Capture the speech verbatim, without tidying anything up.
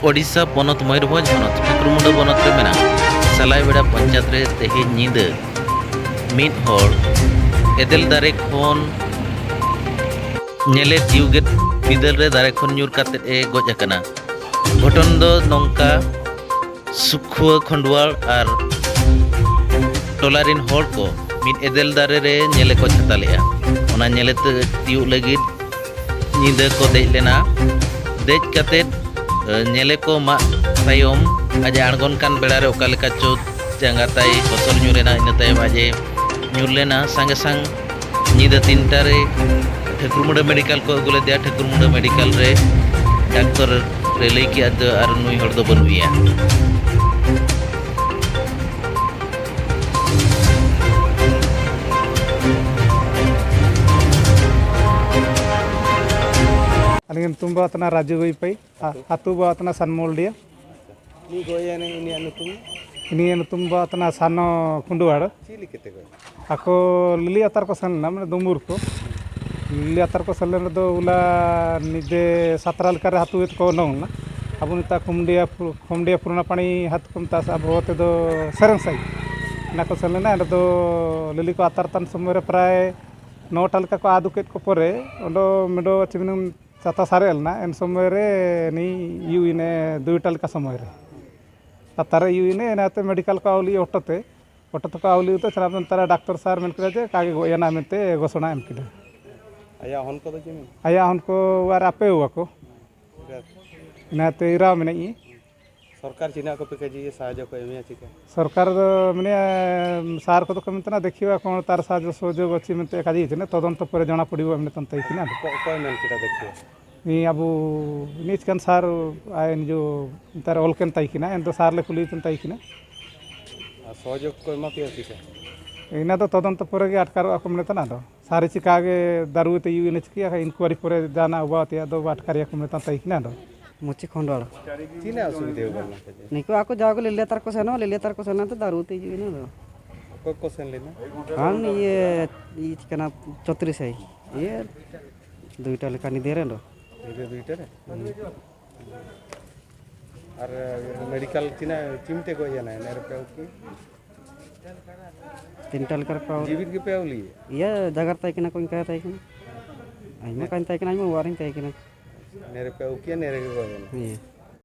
ᱳᱰᱤᱥᱟ ᱯᱚᱱᱚᱛ ᱢᱚᱭᱩᱨᱵᱷᱚᱸᱡᱽ ᱦᱚᱱᱚᱛ ᱴᱷᱟᱹᱠᱩᱨᱢᱩᱸᱰᱟᱹ ᱵᱚᱱᱚᱛ ᱨᱮ ᱢᱮᱱᱟᱜ ᱥᱟᱞᱟᱭᱵᱮᱲᱟ ᱯᱚᱧᱪᱟᱭᱮᱛ ᱨᱮ ᱛᱮᱦᱮᱧ ᱧᱤᱫᱟᱹ ᱢᱤᱫ ᱦᱚᱲ ᱮᱫᱮᱞ ᱫᱟᱨᱮ ᱠᱷᱚᱱ ᱧᱮᱞᱮ ᱴᱤᱭᱩᱵᱽ ᱜᱮᱫ ᱵᱤᱫᱟᱹᱞ ᱨᱮ ᱫᱟᱨᱮ ᱠᱷᱚᱱ ᱧᱩᱨ ᱠᱟᱛᱮ ᱮ ᱜᱚᱡ ᱟᱠᱟᱱᱟ᱾ ᱜᱷᱚᱴᱚᱱ ᱫᱚ ᱱᱚᱝᱠᱟ, ᱥᱩᱠᱷᱩᱣᱟᱹ ᱠᱷᱚᱸᱰᱣᱟᱲ ᱟᱨ ᱴᱚᱞᱟ ᱨᱤᱱ ᱦᱚᱲ ᱠᱚ ᱢᱤᱫ ᱮᱫᱮᱞ ᱫᱟᱨᱮ ᱨᱮ ᱧᱮᱞᱮ ᱠᱚ ᱪᱷᱟᱛᱟ ᱞᱮᱫᱼᱟ᱾ ᱚᱱᱟ ᱧᱮᱞᱮ ᱛᱮ ᱛᱤᱭᱳᱜ ᱞᱟᱹᱜᱤᱫ ᱧᱤᱫᱟᱹ ᱠᱚ ᱫᱮᱡ ᱞᱮᱱᱟ᱾ ᱫᱮᱡ ᱠᱟᱛᱮ, ᱮ, ᱧᱮᱞᱮ ᱠᱚ ᱢᱟᱜ ᱛᱟᱭᱚᱢ ᱟᱡ ᱮ ᱟᱬᱜᱚᱱ ᱠᱟᱱ ᱵᱮᱲᱟ ᱨᱮ ᱚᱠᱟ ᱞᱮᱠᱟ ᱪᱚ ᱡᱟᱸᱜᱟ ᱛᱟᱭ ᱦᱚᱥᱚᱨ ᱧᱩᱨ ᱮᱱᱟ᱾ ᱤᱱᱟᱹ ᱛᱟᱭᱚᱢ ᱟᱡ ᱮ ᱧᱩᱨ ᱞᱮᱱᱟ᱾ ᱥᱟᱸᱜᱮ ᱥᱟᱝ ᱧᱤᱫᱟᱹ ᱛᱤᱱᱴᱟ ᱨᱮ ᱴᱷᱟᱹᱠᱩᱨᱢᱩᱸᱰᱟᱹ ᱢᱮᱰᱤᱠᱟᱞ ᱠᱚ ᱟᱹᱜᱩ ᱞᱮᱫᱮᱭᱟ᱾ ᱴᱷᱟᱹᱠᱩᱨᱢᱩᱸᱰᱟᱹ ᱢᱮᱰᱤᱠᱟᱞ ᱨᱮ ᱰᱟᱠᱛᱚᱨ ᱨᱮ ᱞᱟᱹᱭ ᱠᱮᱫᱼᱟ ᱫᱚ ᱟᱨ ᱱᱩᱭ ᱦᱚᱲ ᱫᱚ ᱵᱟᱹᱱᱩᱜ ᱮᱭᱟ᱾ ᱟᱹᱞᱤᱧᱟᱜ ᱧᱩᱛᱩᱢ ᱫᱚ ᱟᱛᱱᱟ ᱨᱟᱡᱩ ᱵᱟᱹᱭᱯᱟᱹᱭ᱾ ᱟ-, ᱟᱹᱛᱩ ᱵᱚ ᱟᱛᱱᱟ ᱥᱟᱱᱢᱳᱞᱰᱤᱭᱟ᱾ ᱩᱱᱤ ᱜᱚᱡ ᱮᱱ, ᱩᱱᱤᱭᱟᱜ ᱧᱩᱛᱩᱢ? ᱩᱱᱤᱭᱟᱜ ᱧᱩᱛᱩᱢ ᱫᱚ ᱟᱛᱱᱟ ᱥᱟᱱᱚ ᱠᱷᱩᱸᱰᱩᱣᱟᱲ᱾ ᱪᱮᱫ ᱞᱮᱠᱟᱛᱮ ᱜᱚᱡ? ᱟᱠᱚ ᱞᱤᱞᱤ ᱟᱛᱟᱨ ᱠᱚ ᱥᱮᱱ ᱞᱮᱱᱟ, ᱢᱟᱱᱮ ᱫᱩᱢᱩᱨ ᱠᱚ᱾ ᱞᱤᱞᱤ ᱟᱛᱟᱨ ᱠᱚ ᱥᱮᱱ ᱞᱮᱱ ᱨᱮᱫᱚ ᱩᱞᱟ ᱧᱤᱫᱟᱹ ᱥᱟᱛᱨᱟ ᱞᱮᱠᱟᱨᱮ ᱦᱟᱹᱛᱩ ᱛᱮᱠᱚ ᱩᱰᱩᱝ ᱞᱮᱱᱟ᱾ ᱟᱵᱚ ᱱᱮᱛᱟᱨ ᱠᱷᱩᱢᱰᱤᱭᱟ ᱯᱩ-, ᱠᱷᱩᱢᱰᱤᱭᱟ ᱯᱩᱨᱱᱟ ᱯᱟᱲᱤ ᱦᱟᱹᱛᱩ ᱠᱚ ᱢᱮᱛᱟᱜᱼᱟ, ᱥᱮ ᱟᱵᱚ ᱛᱮᱫᱚ ᱥᱮᱨᱮᱧ ᱥᱟᱹᱦᱤᱡ᱾ ᱚᱱᱟ ᱠᱚ ᱥᱮᱱ ᱞᱮᱱᱟ, ᱚᱸᱰᱮ ᱫᱚ ᱞᱤᱞᱤ ᱠᱚ ᱟᱛᱟᱨ ᱛᱟᱱ ᱥᱚᱢᱚᱭ ᱨᱮ ᱯᱨᱟᱭ ᱱᱚᱴᱟ ᱞᱮᱠᱟ ᱠᱚ ᱟᱫ ᱠᱮᱫ ᱠᱚ ᱯᱚᱨᱮ, ᱚᱸᱰᱮ ᱢᱮᱰᱚ ᱪᱮ ᱢᱮᱱᱟᱢ ᱪᱟᱛᱟ ᱥᱟᱨᱮᱡ ᱞᱮᱱᱟ᱾ ᱮᱱ ᱥᱚᱢᱚᱭ ᱨᱮ ᱱᱩᱭ ᱭᱩ ᱤᱱᱟᱹ ᱫᱩᱭᱴᱟ ᱞᱮᱠᱟ ᱥᱚᱢᱚᱭ ᱨᱮ ᱞᱟᱛᱟᱨ ᱨᱮ ᱭᱩ ᱤᱱᱟᱹ, ᱤᱱᱟᱹᱛᱮ ᱢᱮᱰᱤᱠᱟᱞ ᱠᱚ ᱟᱹᱣᱞᱤ ᱚᱴᱳ ᱛᱮ, ᱚᱴᱳ ᱛᱮᱠᱚ ᱟᱹᱣᱞᱤ ᱩᱛᱟᱹᱨ ᱪᱟᱞᱟᱣ ᱞᱮᱱ ᱛᱟᱨᱟ ᱰᱟᱠᱛᱚᱨ ᱥᱟᱨ ᱢᱮᱱ ᱠᱮᱫᱟ ᱡᱮ ᱚᱠᱟ ᱜᱮ ᱜᱚᱡ ᱮᱱᱟ ᱢᱮᱱᱛᱮ ᱜᱷᱳᱥᱚᱱᱟ ᱮᱢ ᱠᱮᱫᱟ᱾ ᱟᱭᱟᱜ ᱦᱚᱱ ᱠᱚᱫᱚ ᱪᱮᱫ ᱢᱮᱱ? ᱟᱭᱟᱜ ᱦᱚᱱ ᱠᱚ ᱟᱨ ᱟᱯᱮ ᱟᱠᱚ᱾ ᱤᱱᱟᱹᱛᱮ ᱤᱨᱟᱣ ᱢᱮᱱᱟᱜ ᱤᱧ᱾ ᱥᱚᱨᱠᱟᱨ ᱪᱤᱱᱟᱹ ᱠᱚᱯᱮ ᱠᱟᱡᱤ ᱥᱟᱦᱟᱡᱽᱡᱚ ᱠᱚ ᱮᱢᱮᱭᱟ ᱪᱤᱠᱟ? ᱥᱚᱨᱠᱟᱨ ᱫᱚ ᱢᱟᱱᱮ ᱥᱟᱨ ᱠᱚᱫᱚ ᱠᱚ ᱢᱮᱛᱟᱜᱼᱟ, ᱫᱮᱠᱷᱤᱣᱟ ᱠᱚ ᱛᱟᱨ ᱥᱟᱦᱟᱡᱽᱡᱚ ᱥᱚᱦᱚᱡᱳᱜᱽ ᱚᱪᱤ ᱢᱮᱱᱛᱮ ᱠᱟᱡᱤ ᱛᱤᱱᱟᱹᱜ ᱛᱚᱫᱚᱱᱛᱚ ᱯᱚᱨᱮ ᱡᱚᱱᱟ ᱯᱚᱲᱤᱵᱚ ᱮᱢ ᱱᱤᱛᱚᱝ ᱛᱟᱹᱭ ᱠᱤᱱᱟ᱾ ᱚᱠᱚ-, ᱚᱠᱚᱭ ᱢᱮᱱ ᱠᱮᱫᱟ ᱫᱮᱠᱷᱤᱣᱟ? ᱱᱤᱭᱟᱹ ᱟᱵᱚ ᱱᱤᱡ ᱠᱟᱱ ᱥᱟᱨ ᱟᱭ ᱱᱤᱡᱚ ᱱᱮᱛᱟᱨ ᱚᱞ ᱠᱮᱱ ᱛᱟᱭ ᱠᱤᱱᱟ, ᱮᱱ ᱫᱚ ᱥᱟᱨ ᱞᱮ ᱠᱩᱞᱤ ᱠᱮᱱ ᱛᱟᱭ ᱠᱤᱱᱟ᱾ ᱟᱨ ᱥᱚᱦᱚᱡᱳᱜᱽ ᱠᱚ ᱮᱢᱟ ᱯᱮᱭᱟ ᱪᱤᱠᱟ? ᱤᱱᱟᱹ ᱫᱚ ᱛᱚᱫᱚᱱᱛᱚ ᱯᱚᱨᱮ ᱜᱮ ᱟᱴᱠᱟᱨᱚᱜᱼᱟ ᱠᱚ ᱢᱮᱱᱮᱫ ᱛᱟᱦᱮᱱᱟ᱾ ᱟᱫᱚ ᱥᱟᱨ ᱪᱤᱠᱟ ᱜᱮ ᱫᱟᱨᱩ ᱛᱮ ᱤᱭᱩ ᱮᱱᱮ ᱪᱤᱠᱟᱹᱭᱟ, ᱤᱱᱠᱩᱣᱟᱨᱤ ᱯᱚᱨᱮ ᱡᱟᱦᱟᱱᱟᱜ ᱟᱵᱚᱣᱟᱜ ᱛᱮᱭᱟᱜ ᱫᱚ ᱟᱴᱠᱟᱨᱤᱭᱟ ᱠᱚ ᱢᱮᱛᱟ ᱛᱟᱭ ᱠᱤᱱᱟ ᱟᱫᱚ᱾ ᱢᱩᱪᱤ ᱠᱷᱚᱸᱰᱚᱲ᱾ ᱪᱮᱫ ᱨᱮᱱᱟᱜ ᱚᱥᱩᱵᱤᱫᱷᱟ ᱦᱩᱭᱩᱜ ᱠᱟᱱᱟ ᱟᱯᱮ ᱴᱷᱮᱱ? ᱱᱤᱠᱩ ᱟᱠᱚ ᱡᱟᱣ ᱜᱮ ᱞᱤᱞᱤᱭᱟ ᱛᱟᱨ ᱠᱚ ᱥᱮᱱᱚᱜ, ᱞᱤᱞᱤᱭᱟ ᱛᱟᱨ ᱠᱚ ᱥᱮᱱᱚᱜ ᱛᱮ ᱫᱟᱨᱩ ᱛᱮ ᱦᱤᱡᱩᱜ ᱮᱱᱟ ᱫᱚ᱾ ᱚᱠᱚᱭ ᱠᱚ ᱥᱮᱱ ᱞᱮᱱᱟ? ᱵᱟᱝ, ᱤᱭᱟᱹ, ᱤᱭᱟᱹ ᱪᱤᱠᱟᱹᱱᱟ, ᱪᱷᱚᱛᱨᱤᱥ ᱦᱟᱭ᱾ ᱤᱭᱟᱹ, ᱫᱩᱭᱴᱟ ᱞᱮᱠᱟ ᱧᱤᱫᱟᱹ ᱨᱮ ᱫᱚ᱾ ᱧᱤᱫᱟᱹ ᱫᱩᱭᱴᱟ ᱨᱮ? ᱦᱩᱸ᱾ ᱟᱨ ᱢᱮᱰᱤᱠᱟᱞ ᱛᱤᱱᱟᱹᱜ ᱪᱤᱢᱴᱮ ᱜᱚᱡ ᱮᱱᱟᱭ ᱱᱮᱨᱮᱯᱮ ᱩᱠᱤ? ᱛᱤᱱᱴᱟ ᱞᱮᱠᱟ ᱨᱮᱠᱚ ᱡᱤᱣᱤᱫ ᱜᱮᱯᱮ ᱟᱹᱣᱞᱤᱭᱮ? ᱤᱭᱟᱹ ᱡᱟᱜᱟᱨ ᱛᱟᱦᱮᱸ ᱠᱟᱱᱟ ᱠᱚ, ᱤᱱᱠᱟ ᱛᱟᱦᱮᱸ ᱠᱟᱱᱟ᱾ ᱟᱭᱢᱟ ᱠᱟᱹᱧ ᱛᱟᱦᱮᱸ ᱠᱟᱱᱟ, ᱟᱭᱢᱟ ᱚᱲᱟᱜ ᱨᱤᱧ ᱛᱟᱦᱮᱸ ᱠᱟᱱᱟ᱾ ᱱᱮᱨᱮᱯᱮ ᱩᱠᱤᱭᱟ, ᱱᱮᱨᱮ ᱜᱮ ᱜᱚᱡ ᱮᱱᱟ᱾ ᱤᱭᱟᱹ᱾